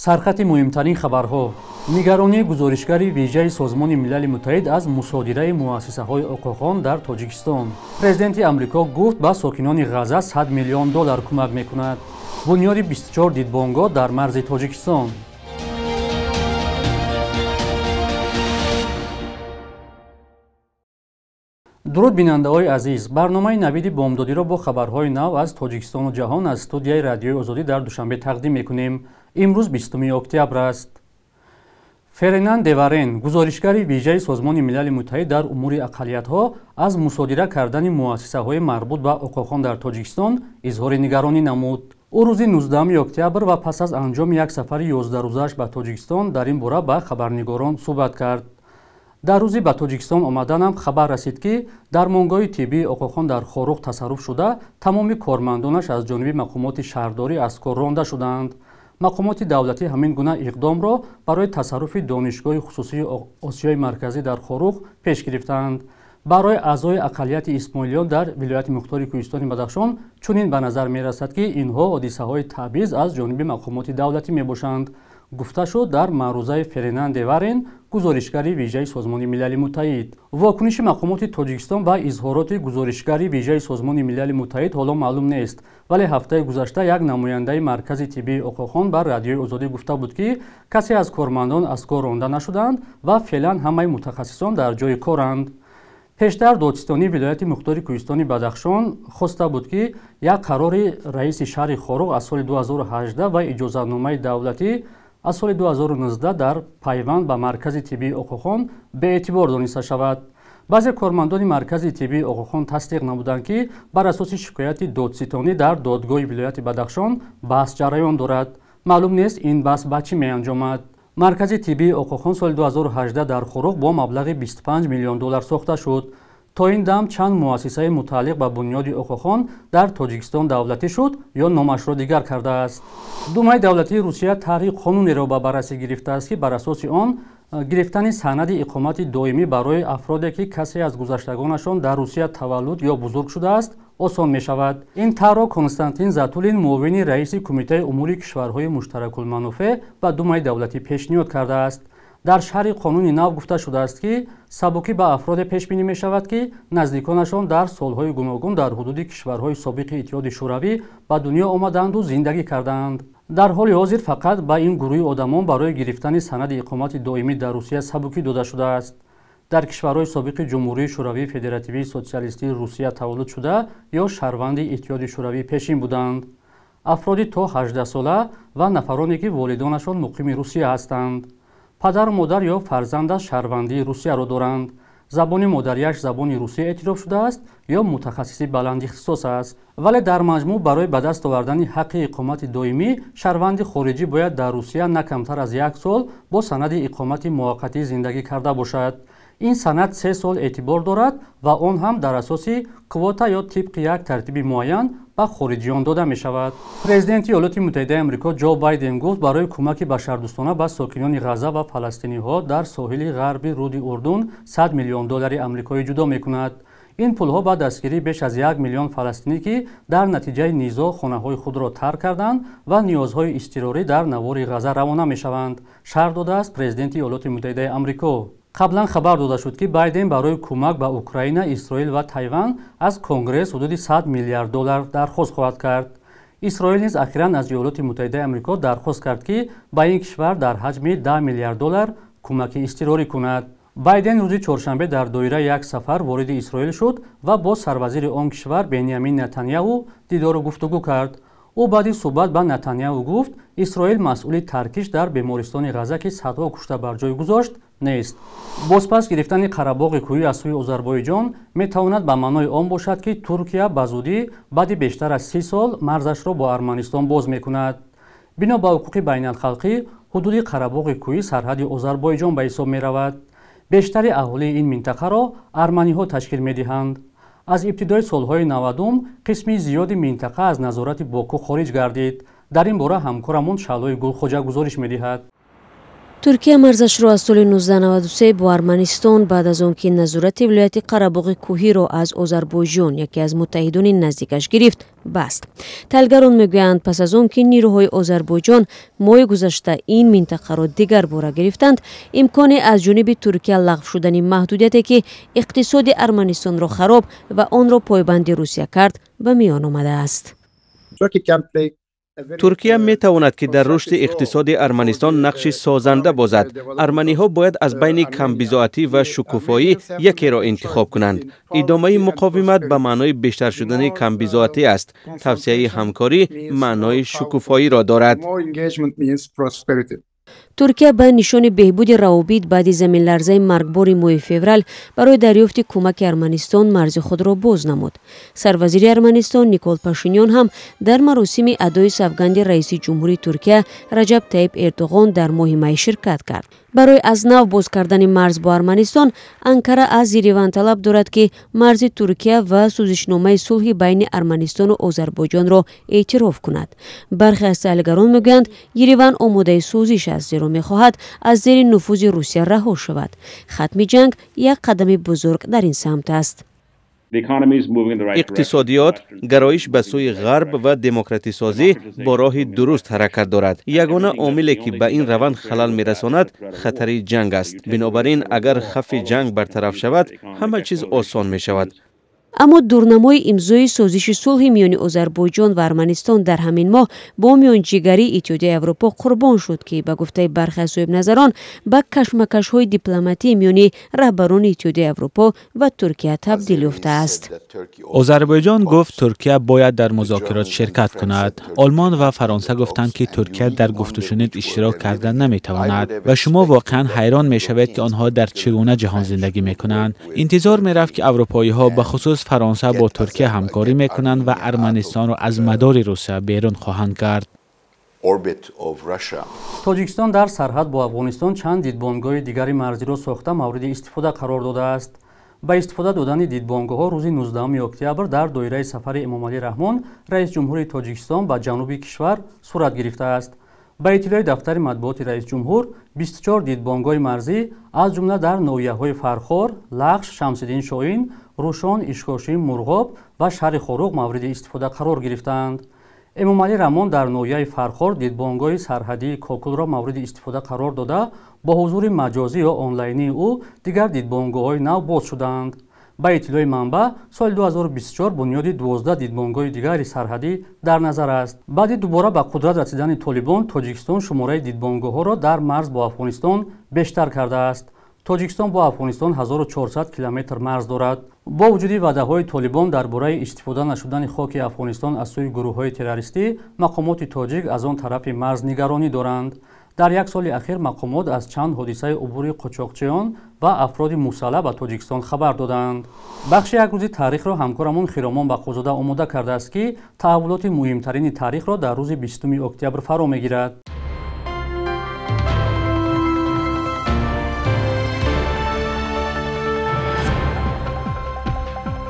Сархати муҳимтарин хабарҳо. Нигаронии гузоришгари вижаи Созмони Милали Муттаҳид аз мусодираи муассисаҳои Оқохон дар Тоҷикистон. Президенти Амрико гуфт, ба сокинони Ғаза 100 миллион доллар кӯмак мекунад. Бунёди 24 дидбонгоҳ дар марзи Тоҷикистон. Дуруд, бинандаҳои азиз! Барномаи Навиди бомдодиро бо хабарҳои нав аз Тоҷикистону ҷаҳон аз студияи Радиои Озодӣ дар Душанбе тақдим мекунем. Имрӯз 20 октябр аст. Ференан Деварен, гузоришгари вижаи Созмони Милали Муттаҳид дар умури ақаллиятҳо, аз мусодира кардани муассисаҳои марбут ба Оқохон дар Тоҷикистон изҳори нигаронӣ намуд. Ӯ рӯзи 19 октябр ва пас аз анҷоми як сафари 11рӯзааш ба Тоҷикистон дар ин бора ба хабарнигорон суҳбат кард. Дар рӯзи ба Тоҷикистон омаданам хабар расид, ки дармонгоҳи тиббии Оқохон дар Хоруғ тасарруф шуда, тамоми кормандонаш аз ҷониби мақомоти шаҳрдорӣ аз кор ронда шуданд. Мақомоти давлатӣ ҳамин гуна иқдомро барои тасарруфи Донишгоҳи хусусии Осиёи Марказӣ дар Хоруғ пеш гирифтаанд. Барои аъзои ақаллияти исмоилиён дар вилояти мухтори Кӯҳистони Бадахшон чунин ба назар мерасад, ки инҳо ҳодисаҳои табъиз аз ҷониби мақомоти давлатӣ мебошанд, гуфта шуд дар маърузаи Ференан Деварен, гузоришгари вижаи Созмони Милали Муттаҳид. Вокуниши мақомоти Тоҷикистон ба изҳороти гузоришгари вижаи Созмони Милали Муттаҳид ҳоло маълум нест, вале ҳафтаи гузашта як намояндаи маркази тиббии Оқохон ба Радиои Озодӣ гуфта буд, ки касе аз кормандон аз кор ронда нашуданд ва феълан ҳамаи мутахассисон дар ҷои коранд. Пештар додситонии вилояти мухтори Кӯҳистони Бадахшон хоста буд, ки як қарори раиси шаҳри Хоруғ аз соли 2018 ва иҷозатномаи давлатӣ аз соли 2019 дар пайванд ба маркази тиббии Оқохон беэътибор дониста шавад. Баъзе кормандони маркази тиббии Оқохон тасдиқ намуданд, ки бар асоси шикояти додситонӣ дар додгоҳи вилояти Бадахшон баҳс ҷараён дорад. Маълум нест, ин баҳс ба чӣ меанҷомад. Маркази тиббии Оқохон соли 2018 дар Хоруғ бо маблағи 25 миллион доллар сохта шуд. То ин дам чанд муассисаи мутааллиқ ба бунёди Оқохон дар Тоҷикистон давлатӣ шуд ё номашро дигар кардааст. Думаи давлатии Русия тарҳи қонунеро ба баррасӣ гирифтааст, ки бар асоси он гирифтани санади иқомати доимӣ барои афроде, ки касе аз гузаштагонашон дар Русия таваллуд ё бузург шудааст, осон мешавад. Ин тарҳро Константин Затулин, муовини раиси Кумитаи умури кишварҳои муштаракулманофеъ, ба Думаи давлатӣ пешниҳод кардааст. Дар шарҳи қонуни нав гуфта шудааст, ки сабукӣ ба афроде пешбинӣ мешавад, ки наздиконашон дар солҳои гуногун дар ҳудуди кишварҳои собиқи Иттиҳоди Шӯравӣ ба дунё омадаанду зиндагӣ кардаанд. Дар ҳоли ҳозир фақат ба ин гурӯҳи одамон барои гирифтани санади иқомати доимӣ дар Русия сабукӣ дода шудааст. Дар кишварҳои собиқи Ҷумҳурии Шӯравии Федеративии Социалистии Русия таваллуд шуда ё шаҳрванди Иттиҳоди Шӯравӣ пешин буданд. Афроди то 18 сола ва нафароне, ки волидонашон муқими Русия ҳастанд. Падару модар ё фарзандаш шаҳрвандии Русияро доранд. Забони модариаш забони русӣ эътироф шудааст ё мутахассиси баландихтисос аст. Вале дар маҷмӯъ барои ба даст овардани ҳаққи иқомати доимӣ шаҳрванди хориҷӣ бояд дар Русия на камтар аз як сол бо санади иқомати муваққатӣ зиндагӣ карда бошад. Ин санад 3 сол эътибор дорад ва он ҳам дар асоси квота ё тибқи як тартиби муайян ба хориҷиён дода мешавад. Президенти Иёлоти Муттаҳидаи Амрико Ҷо Байден гуфт, барои кӯмаки башардӯстона ба сокинони Ғаза ва фаластиниҳо дар соҳили ғарби руди Урдун 100 миллион доллари амрикоӣ ҷудо мекунад. Ин пулҳо ба дастгирии беш аз 1 миллион фаластинӣ, ки дар натиҷаи низоъ хонаҳои худро тарк карданд ва ниёзҳои изтирорӣ дар навори Ғаза равона мешаванд, шарҳ додааст президенти Иёлоти Муттаҳидаи Амрико. Қаблан хабар дода шуд, ки Байден барои кӯмак ба Украина, Исроил ва Тайван аз Конгресс ҳудуди 100 миллиард доллар дархост хоҳад кард. Исроил низ ахиран аз Иёлоти Муттаҳидаи Амрико дархост кард, ки ба ин кишвар дар ҳаҷми 10 миллиард доллар кӯмаки изтирорӣ кунад. Байден рӯзи чоршанбе дар доираи як сафар вориди Исроил шуд ва бо сарвазири он кишвар Бенямин Нетаняҳу дидору гуфтугӯ кард. Ӯ баъди суҳбат ба Нетаняҳу гуфт, Исроил масъули таркиш дар бемористони Ғаза, ки садҳо кушта бар ҷой гузошт, нест. Бозпас гирифтани Қарабоғи кӯҳӣ аз сӯи Озарбойҷон метавонад ба маънои он бошад, ки Туркия ба зудӣ баъди бештар аз 30 сол марзашро бо Арманистон боз мекунад. Бино ба ҳуқуқи байналхалқӣ, ҳудуди Қарабоғи кӯҳӣ сарҳади Озарбойҷон ба ҳисоб меравад. Бештари аҳолии ин минтақаро арманиҳо ташкил медиҳанд. Аз ибтидои солҳои 90 қисми зиёди минтақа аз назорати Боку хориҷ гардид. Дар ин бора ҳамкорамон Шаълои Гулхоҷа гузориш медиҳад. Туркия марзашро аз соли 1993 бо Арманистон баъд аз он ки назорати вилояти Қарабоғи кӯҳиро аз Озарбойҷон, яке аз муттаҳидони наздикаш, гирифт, баст. Таҳлилгарон мегӯянд, пас аз он ки нирӯҳои Озарбойҷон моҳи гузашта ин минтақаро дигар бора гирифтанд, имкони аз ҷониби Туркия лағв шудани маҳдудияте, ки иқтисоди Арманистонро хароб ва онро пойбанди Русия кард, ба миён омадааст. Туркия метавонад, ки дар рушди иқтисоди Арманистон нақши созанда бозад. Арманиҳо бояд аз байни камбизоатӣ ва шукуфоӣ якеро интихоб кунанд. Идомаи муқовимат ба маънои бештар шудани камбизоатӣ аст. Тавсеаи ҳамкорӣ маънои шукуфоиро дорад. Туркия ба нишони беҳбуди равобит баъди заминларзаи маргбори моҳи феврал барои дарёфти кӯмаки Арманистон марзи худро боз намуд. Сарвазири Арманистон Никол Пашинян ҳам дар маросими адои савганди раиси ҷумҳури Туркия Раҷаб Таиб Эрдоғон дар моҳи май ширкат кард. Барои аз нав боз кардани марз бо Арманистон Анкара аз Ереван талаб дорад, ки марзи Туркия ва сӯзишномаи сулҳи байни Арманистону Озарбойҷонро эътироф кунад. Бархе аз таҳлилгарон мегӯянд, Ереван омодаи сӯзиш аст, зеро мехоҳад аз зери нуфузи Русия раҳо шавад. Хатми ҷанг як қадами бузург дар ин самт аст. Иқтисодиёт, гароиш ба сӯи ғарб ва демократисозӣ бо роҳи дуруст ҳаракат дорад. Ягона омиле, ки ба ин раванд халал мерасонад, хатари ҷанг аст. Бинобар ин, агар хавфи ҷанг бартараф шавад, ҳама чиз осон мешавад. Аммо дурнамои имзои созиши сулҳи миёни Озарбойҷон ва Арманистон дар ҳамин моҳ бо миёнҷигарии Иттиҳодияи Аврупо қурбон шуд, ки ба гуфтаи бархе аз соҳибназарон ба кашмакашҳои дипломатии миёни раҳбарони Иттиҳодияи Аврупо ва Туркия табдил ёфтааст. Озарбойҷон гуфт, Туркия бояд дар музокирот ширкат кунад. Олмон ва Фаронса гуфтанд, ки Туркия дар гуфтушунид иштирок карда наметавонад, ва шумо воқеан ҳайрон мешавед, ки онҳо дар чӣ гуна ҷаҳон зиндагӣ мекунанд. Интизор мерафт, ки аврупоиҳо, ба хусус Фаронса, бо Туркия ҳамкорӣ мекунанд ва Арманистонро аз мадори Русия берун хоҳанд кард. Тоҷикистон дар сарҳад бо Афғонистон чанд дидбонгоҳи дигари марзиро сохта, мавриди истифода қарор додааст. Ба истифода додани дидбонгоҳҳо рӯзи 19 октябр дар доираи сафари Эмомалӣ Раҳмон, раис ҷумҳури Тоҷикистон, ба ҷануби кишвар сурат гирифтааст. Ба иттилои дафтари матбуоти раисҷумҳур, 24 дидбонгоҳи марзӣ, аз ҷумла дар ноҳияҳои Фархор, Лахш, Шамсиддин Шоҳин, Рӯшон, Ишкошим, Мурғоб ва шаҳри Хоруғ мавриди истифода қарор гирифтаанд. Эмомалӣ Раҳмон дар ноҳияи Фархор дидбонгоҳи сарҳадии Кокулро мавриди истифода қарор дода, бо ҳузури маҷозӣ ё онлайнии ӯ дигар дидбонгоҳҳои нав боз шудаанд. Ба иттилои манбаъ, соли 2024 бунёди 12 дидбонгоҳи дигари сарҳадӣ дар назар аст. Баъди дубора ба қудрат расидани Толибон, Тоҷикистон шумораи дидбонгоҳҳоро дар марз бо Афғонистон бештар кардааст. Тоҷикистон бо Афғонистон 1400 километр марз дорад. Бо вуҷуди ваъдаҳои Толибон дар бораи истифода нашудани хоки Афғонистон аз сӯи гурӯҳҳои террористӣ, мақомоти тоҷик аз он тарафи марз нигаронӣ доранд. Дар як соли ахир мақомот аз чанд ҳодисаи убури қочоқчиён ва афроди мусаллаҳ ба Тоҷикистон хабар доданд. Бахши як рӯзи таърихро ҳамкорамон Хиромон Бақозода омода кардааст, ки таҳаввулоти муҳимтарини таърихро дар рӯзи 20 октябр фаро мегирад.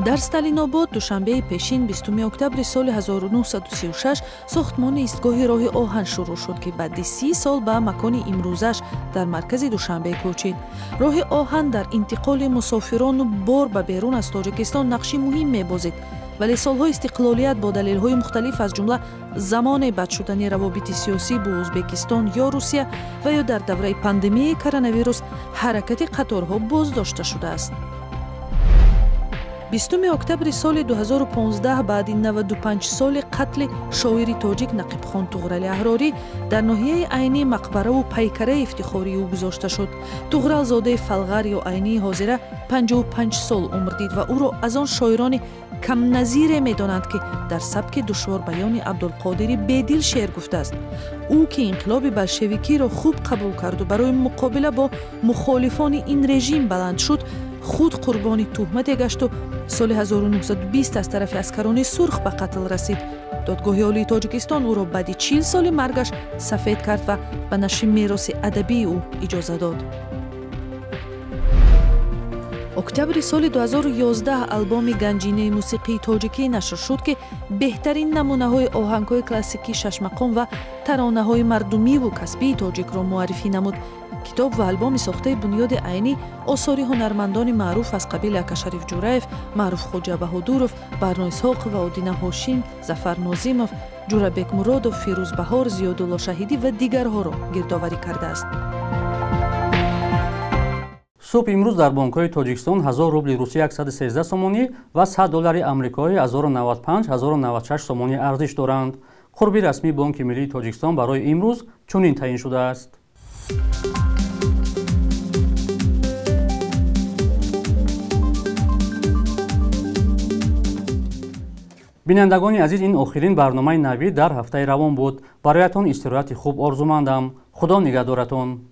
Дар Сталинобод душанбеи пешин, 20 октябри соли 1936, сохтмони истгоҳи роҳи оҳан шурӯъ шуд, ки баъди 30 сол ба макони имрӯзаш дар маркази Душанбе кӯчид. Роҳи оҳан дар интиқоли мусофирону бор ба берун аз Тоҷикистон нақши муҳим мебозид, вале солҳои истиқлолият бо далелҳои мухталиф, аз ҷумла замоне бад шудани равобити сиёсӣ бо Ӯзбекистон ё Русия ва ё дар давраи пандемияи коронавирус, ҳаракати қаторҳо боздошта шудааст. 20 октябри соли 2015, баъди 95 соли қатли шоири тоҷик Нақибхон Туғрали Аҳрорӣ, дар ноҳияи Айнӣ мақбараву пайкараи ифтихории ӯ гузошта шуд. Туғрал, зодаи Фалғар ё Айнии ҳозира, 55 сол умр дид ва ӯро аз он шоирони камназире медонанд, ки дар сабки душворбаёни Абдулқодири Бедил шеър гуфтааст. Ӯ, ки инқилоби болшевикиро хуб қабул карду барои муқобила бо мухолифони ин режим баланд шуд, худ қурбони туҳмате гашту соли 1920 аз тарафи аскарони сурх ба қатл расид. Додгоҳи Олии Тоҷикистон ӯро баъди 40 соли маргаш сафед кард ва ба нашри мероси адабии ӯ иҷоза дод. Октябри соли 2011 албоми ганҷинаи мусиқии тоҷикӣ нашр шуд, ки беҳтарин намунаҳои оҳангҳои классикӣ, шашмақом ва таронаҳои мардумиву касбии тоҷикро муаррифӣ намуд. Китоб ва албоми сохтаи Бунёди Айнӣ осори ҳунармандони маъруф аз қабили Акашариф Ҷураев, Маъруф Хоҷа Баҳодуров, Барно Исҳоқова, Одина Ҳошим, Зафар Нозимов, Ҷурабек Муродов, Фирӯз Баҳор, Зиёдулло Шаҳидӣ ва дигарҳоро гирдоварӣ кардааст. Субҳ имрӯз дар бонкҳои Тоҷикистон 1000 рубли русӣ 113 сомонӣ ва 100 доллари амрикоӣ 1095-1096 сомонӣ арзиш доранд. Қурби расмии Бонки Миллии Тоҷикистон барои имрӯз чунин таъин шудааст. Бинандагони азиз, ин охирин барномаи Навид дар ҳафтаи равон буд. Бароятон истироҳати хуб орзумандам. Худо нигаҳдоратон.